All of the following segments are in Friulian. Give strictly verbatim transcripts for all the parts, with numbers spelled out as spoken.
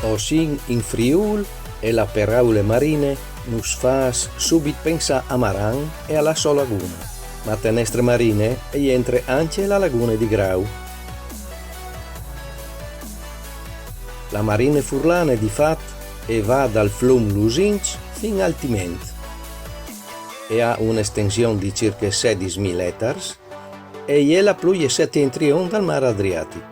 O sin in Friûl e la peraule marine nus fâs subit pensâ a Maran e a la sô lagune. Ma te nestre marine e jentre ancje la lagune di Grau. La marine furlane, di fat, e va dal flum Lusinç fin al Timent. E à une estension di cirche sedis mil etars e e je la plui setentrion dal mâr Adriatic.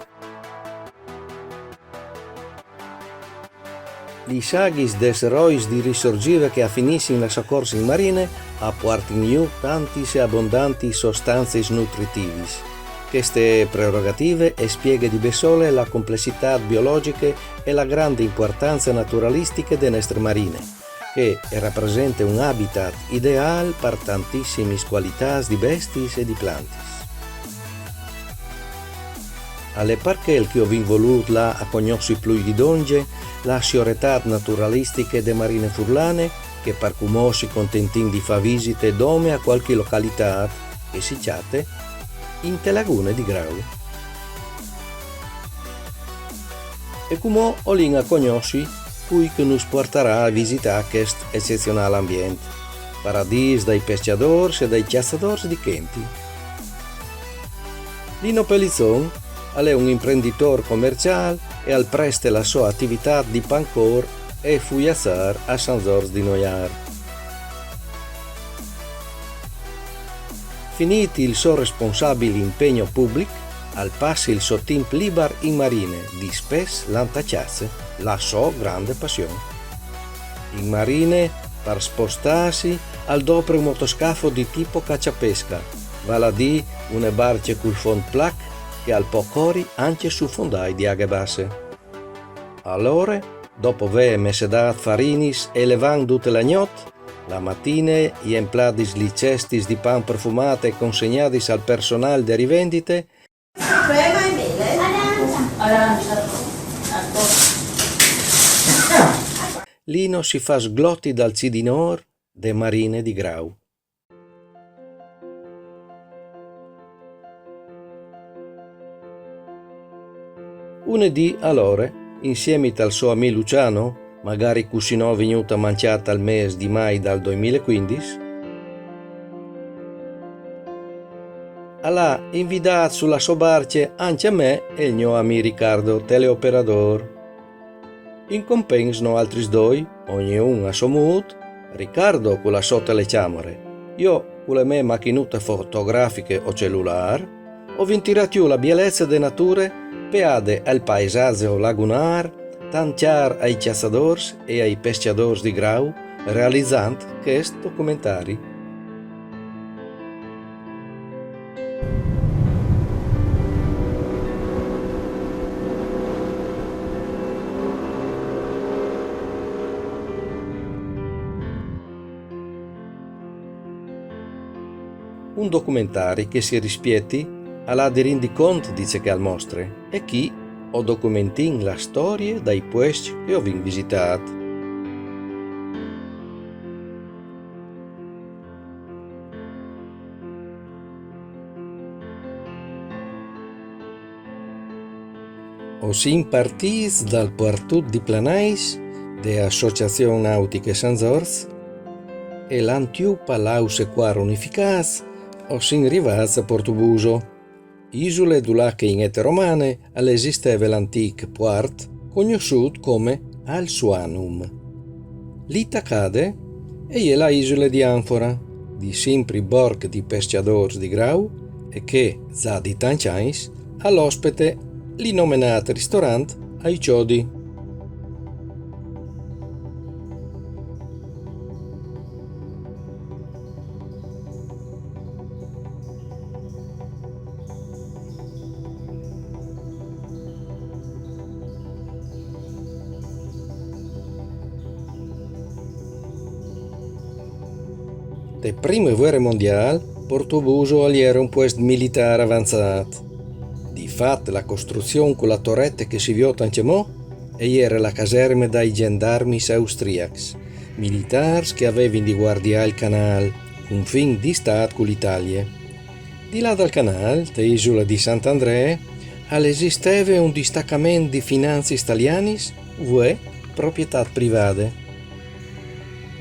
Lis aghis des rois di risorgive che a finissin la sô corse in marine a puartin jù tantis e abondantis sostancis nutritivis. Cheste prerogative e spieghe di bessole la complessitât biologjiche e la grande impuartance naturalistiche de nestre marine, che e rapresente un habitat ideâl par tantissimis cualitâts di bestiis e di plantis. Al è par chel che o vin volût lâ a cognossi plui di dongje la sioretât naturalistiche de marine furlane, che par cumò si contentìn di fâ visite dome a cualchi localitât che si cjate inte lagune di Grau. E cumò o lin a cognossi cui che nus puartarà a visitâ chest ecezionâl ambient, paradîs dai pescjadôrs e dai cjaçadôrs di chenti. Lino Pelizzon al è un imprenditôr comerciâl e al preste la sô ativitât di pancôr e fuiaçâr a San Zorç di Noiâr. Finît il so responsabil impegno public, al passe il so timp libar in marine, dispès lant a cjace, la sô grande passion. In marine, par spostâsi, al dopre un motoscafo di tipo cacciapesca, vâl a dî une barcje cul font plac che al pò cori ancje su fondâi di aghe basse. Alore, dopo vê messedât farinis e levan dute la gnot, la matine, jempladis lis cestis di pan profumât e consegnadis al personâl de rivendite, crema e mele. Arancia. Arancia. Lino si fâs gloti dal cidinôr de marine di Grau. Une dì alore, insiemi al so amì Luciano, magari cussì no vignût a mancjâ tal mês di Mai dal doi mil e cuindis, al à invidât su la sô barcje ancje a me e il gno amì Riccardo, teleoperadôr. In compens noaltris doi, ognun a so mût, Riccardo cu la sô telecjamare, jo cu le mê machinute fotografiche o celulâr, o vin tirât jù la bielece de nature peade al paisaç lagunâr, tant cjâr ai cjaçadôrs e ai pescjadôrs di Grau, realizant chest documentari. Un documentari che si rispieti al à di rindi cont di ce che al mostre, e chi o documentìn la storie dai puescj che o vin visitât. O sin partîts dal puartut di Planais de Associazion Nautiche San Zorç e lant jù pa l'Ausse Cuar unificâts o sin rivâts a Portubuso, isule dulà che in ete romane al esisteve l'antîc puart cognossût come Alsuanum. Li tacade e je la isule di Anfora, di simpri borc di pescjadôrs di Grau e che, za di tancj agns, al ospete li nomenât ristorant Ai Cjodi. Te prime vuere mondiâl, Portobuso al jere un puest militâr avanzât. Di fat, la costruzion cu la torete che si viôt ancjemò e jere la caserme dai gjendarmis austriacs, militârs che a vevin di guardiâ il canâl, cunfin di stât cu l'Italie. Di là dal canâl, te isule di Sant'Andree, al esisteve un distacament di finanzis talianis vuê proprietât privade.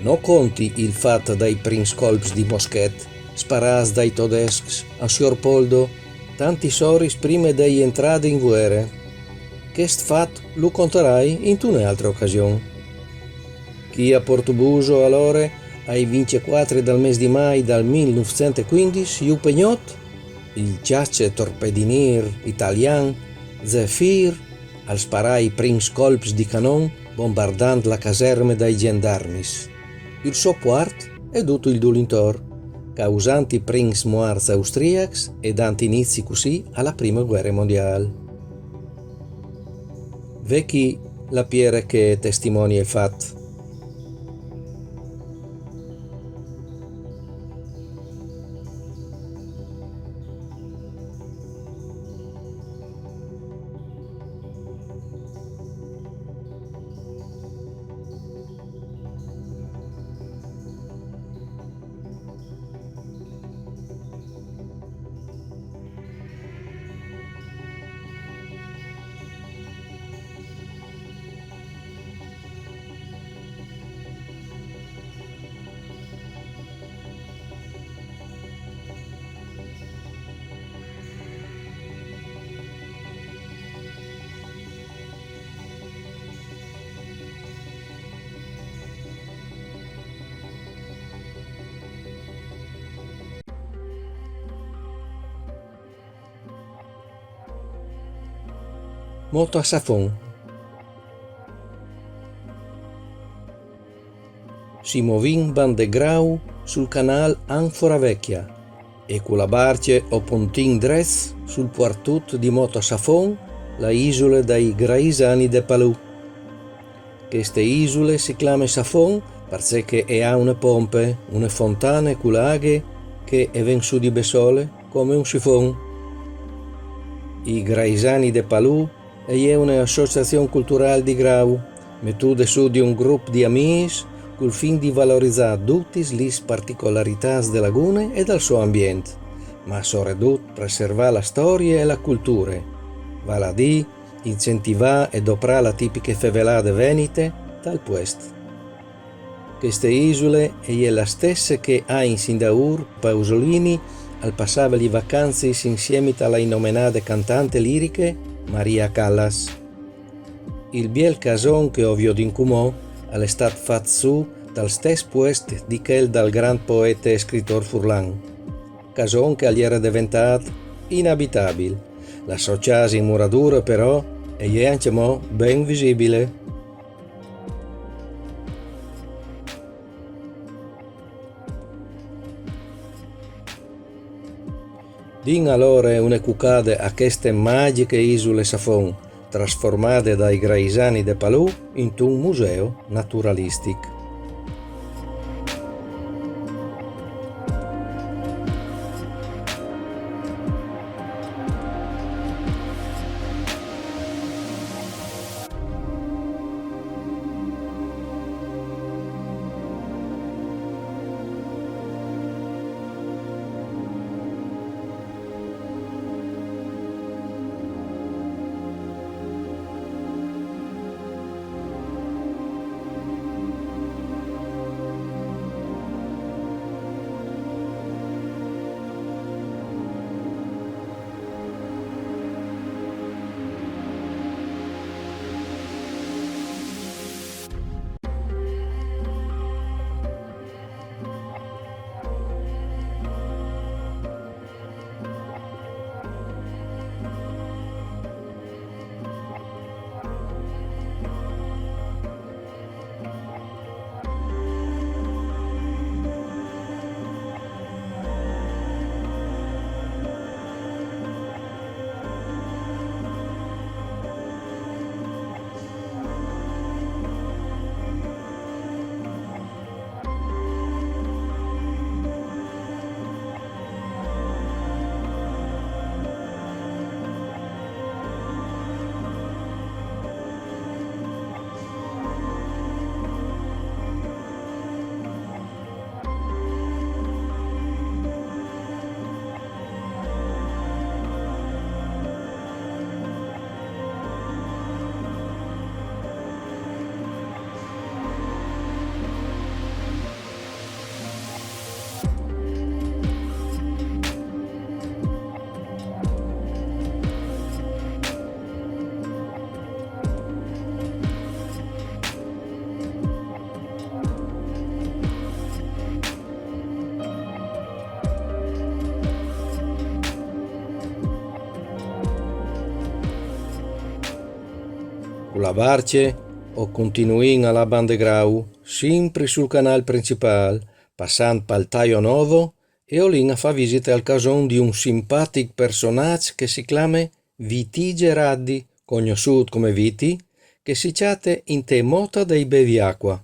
No conti il fat dai prins colps di moschet sparâts dai todescs a siôr Poldo, tantis oris prime de jentrade in vuere. Chest fat lu contarai intune altre ocasion. Chi a Portubuso alore, ai vincjecuatri dal mês di Mai dal mil nûfcent e cuindis, ju pegnot, il cjace torpedinîr italian Zefîr al sparà i prins colps di canon bombardant la caserme dai gjendarmis, il so puart e dut il dulintor, causant i prins muarts austriacs e dant inizi cussì a la prime vuere mondiâl. Ve chi la piere che e testimonie il fat. Moto a Safon. Si movìn bande Grau sul canâl Anfora Vecchia, e cu la barcje o pontìn drets sul puartut di Moto a Safon, la isule dai Graisani de Palù. Cheste isule si clame Safon parcè che e à une pompe, une fontane cu la aghe che e ven sù di bessole come un sifon. I Graisani de Palù e je une associazion culturâl di Grau, metude sù di un grup di amîs cul fin di valorizâ dutis lis particolaritâts de lagune e dal so ambient, ma soredut preservâ la storie e la culture, vâl a dî incentivâ e doprâ la tipiche fevelade venite tal puest. Cheste isule e je la stesse che agns indaûr Pasolini al passave li vacanzis insiemit a la innomenade cantante liriche Maria Callas. Il biel cason che o viodìn cumò al è stât fat sù tal stes puest di chel dal grant poete e scritôr furlan. Cason che al jere deventât inabitabil. La sô cjase in muradure, però, e je ancjemò ben visibile. Din alore une cucade a cheste magjiche isule Safon, trasformade dai Graisani de Palù intun museu naturalistic. Cu la barcje o continuìn a lâ bande Grau, simpri sul canâl principâl, passant pal Tajo Novo, e o lin a fâ visite al cason di un simpatic personaç che si clame Vitì Geraddi, cognossût come Viti, che si cjate inte mota dai beviacua.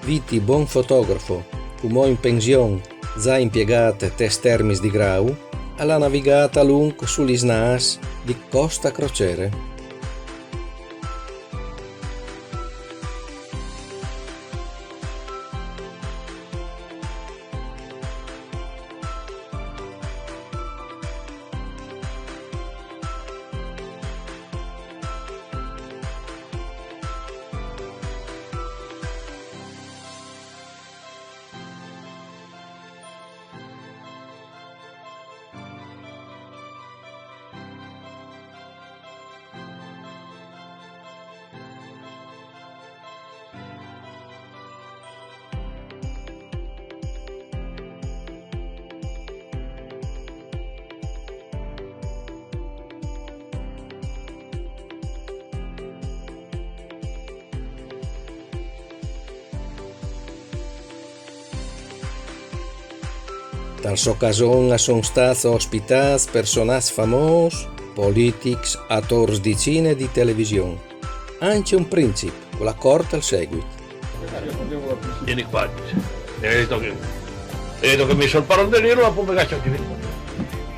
Viti, bon fotografo, cumò in pension, za impiegât tes termis di Grau, al à navigât a lunc su lis nâfs di Costa Crociere. Tal so cason a son stâts ospitâts personaçs famôs, politics, atôrs di cine e di television. Ancje un princip, cu la cort al seguit. Vieni qua, dice. Hai detto che, hai detto che mi solparo un delirio, ma poi mi caccio anche via.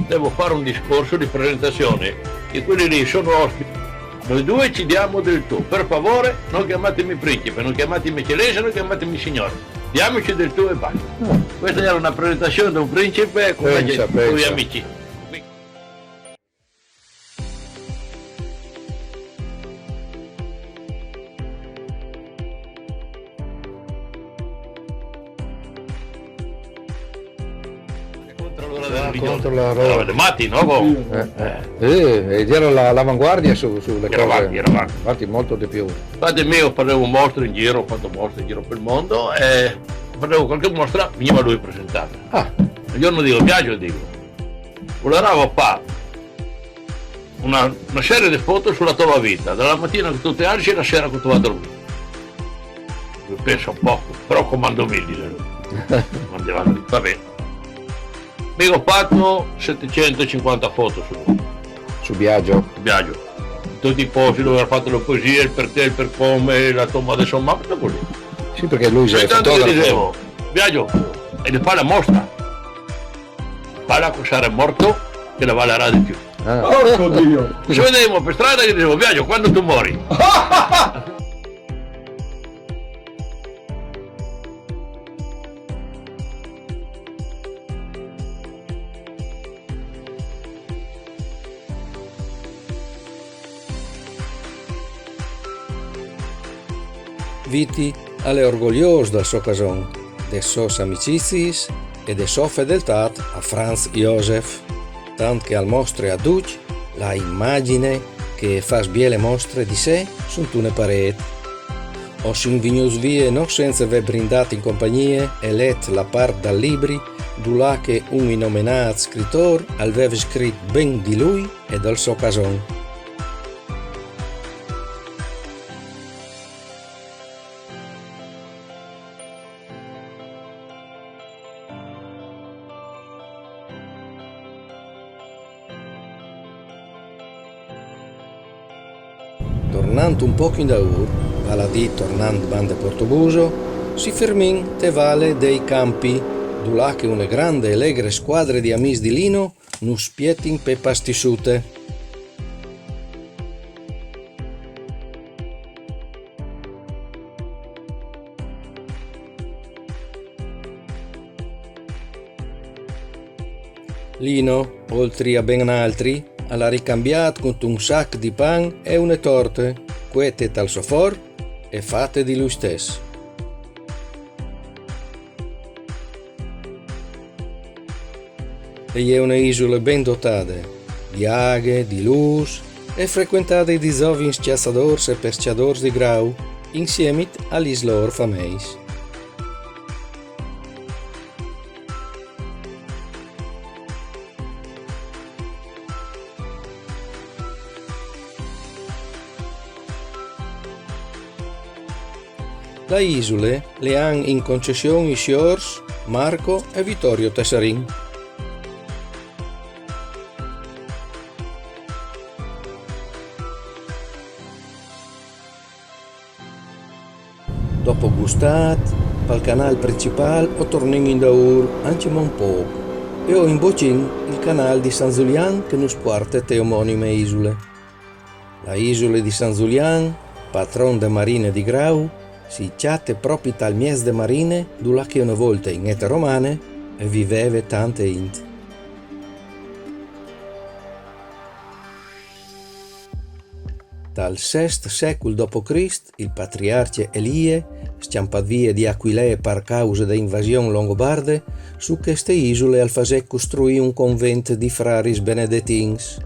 Devo fare un discorso di presentazione e quelli lì sono ospiti. Noi due ci diamo del tu, per favore, non chiamatemi principe, non chiamatemi eccellenza, non chiamatemi signore. Diamoci del tu e basta. Questa era una presentazione di un principe con, con gli amici. Contro la roba. Eravate matti, no? Con- Eh, eh. Eh, ed era la- all'avanguardia su, sulle Era cose. Avanti, era avanti. Infatti molto di più. Infatti io facevo mostre in giro, ho fatto mostre in giro per il mondo e facevo qualche mostra, veniva lui a presentarmi. Ah. Un giorno dico, Biagio, dico, volevo fare una, una serie di foto sulla tua vita, dalla mattina che tu ti alzi alla sera che tu vai a dormire. Io penso un poco, però comando mille, dice lui. Comandava lui. Va bene. Io ho fatto settecentocinquanta foto su, su Biagio. Su Biagio. Tutti i posti dove ha fatto le poesie, il perché, il per come, la tomba del sommato, così. Sì, perché lui è fotografo. Ogni tanto gli dicevo, Biagio, e ne fa la mostra. Falla cos'era morto, che la valerà di più. Ah. Porco Dio! Ci vedevamo per strada che dicevo, Biagio, quando tu mori? Viti al è orgogliôs dal so cason, des sôs amiciziis e de sô fedeltât a Franz Josef, tant che al mostre a ducj la imagjin che e fâs biele mostre di se suntune parêt. O sin vignûts vie no cence vê brindât in compagnie e let la part dal libri dulà che un inomenât scritôr al veve scrit ben di lui e dal so cason. Tornant un pôc indaûr, vâl a dî tornant bande Portobuso, si firmìn te Vale dei Campi, dulà che une grande e legre scuadre di amîs di Lino nus spietin pe pastissute. Lino, oltri a ben altri, al à ricambiât cuntun sac di pan e une torte, cuete tal so for e fate di lui stes. E je une isule ben dotade di aghe, di lûs e frecuentade di zovins cjaçadôrs e pescjadôrs di Grau, insiemit a lis lôr fameis. La isule le àn in concession i siôrs Marco e Vittorio Tessarin. Dopo gustât, pal canâl principâl o tornìn indaûr, ancjemò un pôc, e o imbocìn il canâl di San Zulian che nus puarte te omonime isule. La isule di San Zulian, patron de marine di Grau, si cjate propit tal mieç de marine, dulà che une volte in ete romane e viveve tante int. Tal sest secul dopo Crist, il patriarcje Elie, scjampât vie di Aquilee par cause de invasion longobarde, su cheste isule al fasè costruî un convent di fraris benedetins.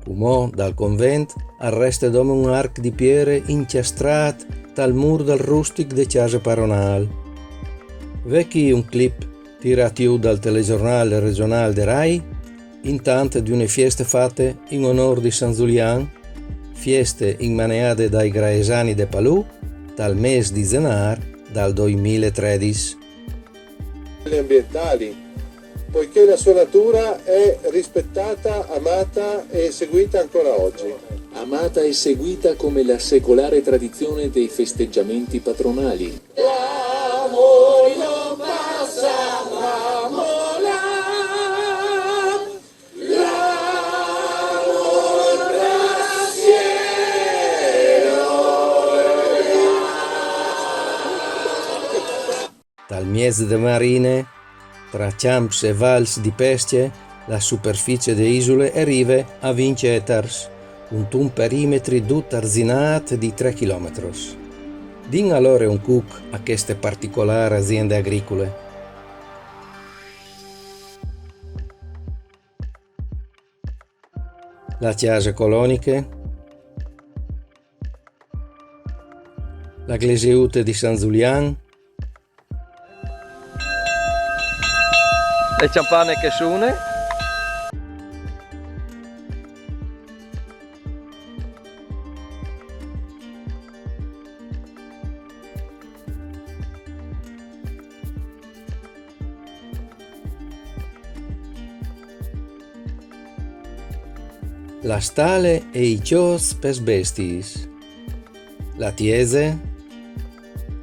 Cumò dal convent al reste dome un arc di piere incjastrât tal mûr dal rustic de cjase paronâl. Ve chi un clip tirât jù dal telegjornâl regjonâl de Rai, intant di une fieste fate in onôr di San Zulian, fieste inmaneade dai graesani de Palù, dal mês di Zenâr dal doi mil e tredis. Ambientali, poiché la sua natura è rispettata, amata e seguita ancora oggi. Amata e seguita come la secolare tradizione dei festeggiamenti patronali. Tal mieç de marine, tra cjamps e vals di pescje, la superficie de isule e rive a vincj etars, cuntun perimetri dut arzinât di trê chilometros. Din alore un cuc a cheste particolâr aziende agricule. La cjase coloniche, la glesiute di San Zulian, le cjampane che sune. La stale e i cjots pes bestiis. La tieze,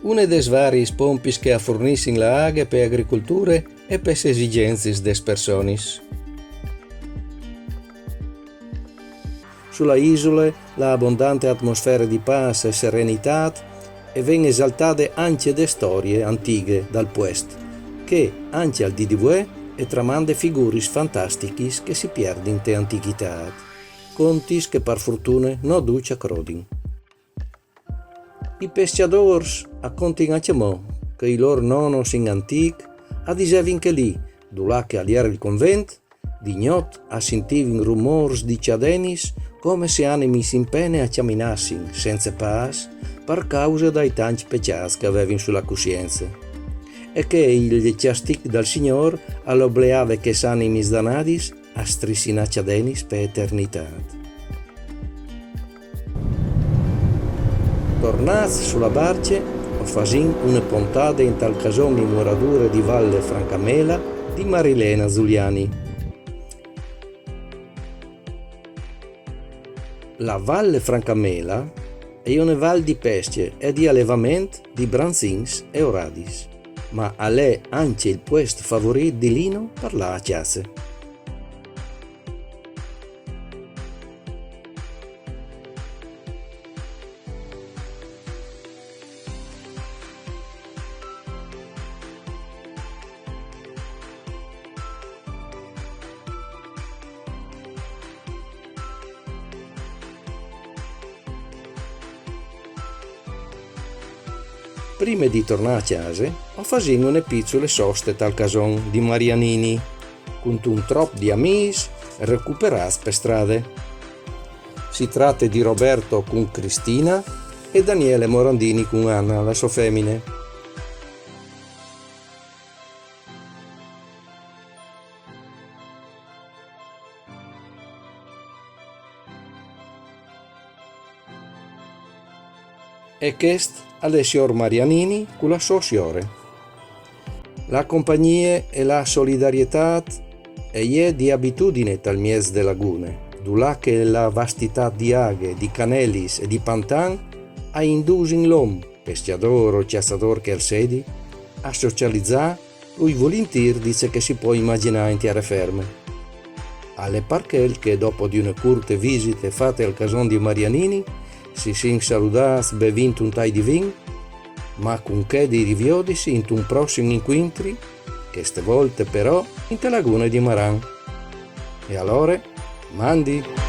une des variis pompis che a furnissin la aghe pe agriculture e pes esigjenzis des personis. Su la isule, la abondante atmosfere di pâs e serenitât e ven esaltade ancje de storie antighe dal puest, che, ancje al dì di vuê, e tramande figuris fantastichis che si pierdin te antichitât. Contis che par fortune no ducj a crodin. I pescjadôrs a contin ancjemò che i lôr nonos in antîc a disevin che li, dulà che al jere il convent, di gnot a sintivin rumôrs di cjadenis come se animis in pene a cjaminassin cence pâs par cause dai tancj pecjâts che a vevin su la cussience. E che il cjastic dal Signôr al obleave chês animis danadis a strissinâ cjadenis pe eternitât. Tornâts su la barcje, o fasìn une pontade intal cason in muradure di Valle Francamela di Marilena Zuliani. La Valle Francamela e je une val di pescje e di alevament di branzins e oradis, ma al è ancje il puest favorît di Lino par lâ a cjace. Prime di tornâ a cjase, o fasìn une piçule soste tal cason di Marianini, cuntun trop di amîs recuperâts pe strade. Si trate di Roberto cun Cristina e Daniele Morandini cun Anna, la sô femine. E chest al è siôr Marianini cu la sô siore. La compagnie e la solidarietât e je di abitudine tal mieç de lagune, dulà che la vastitât di aghe, di canelis e di pantan a indusin l'om, pescjadôr o cjaçadôr che al sedi, a socializâ plui vulintîr di ce che si pò imagjinâ in tiere ferme. Al è par chel che, dopo di une curte visite fate al cason di Marianini, si sin saludâts bevint un tai di vin, ma cun chê di riviodisi intun prossim incuintri, cheste volte però inte lagune di Maran. E alore, mandi!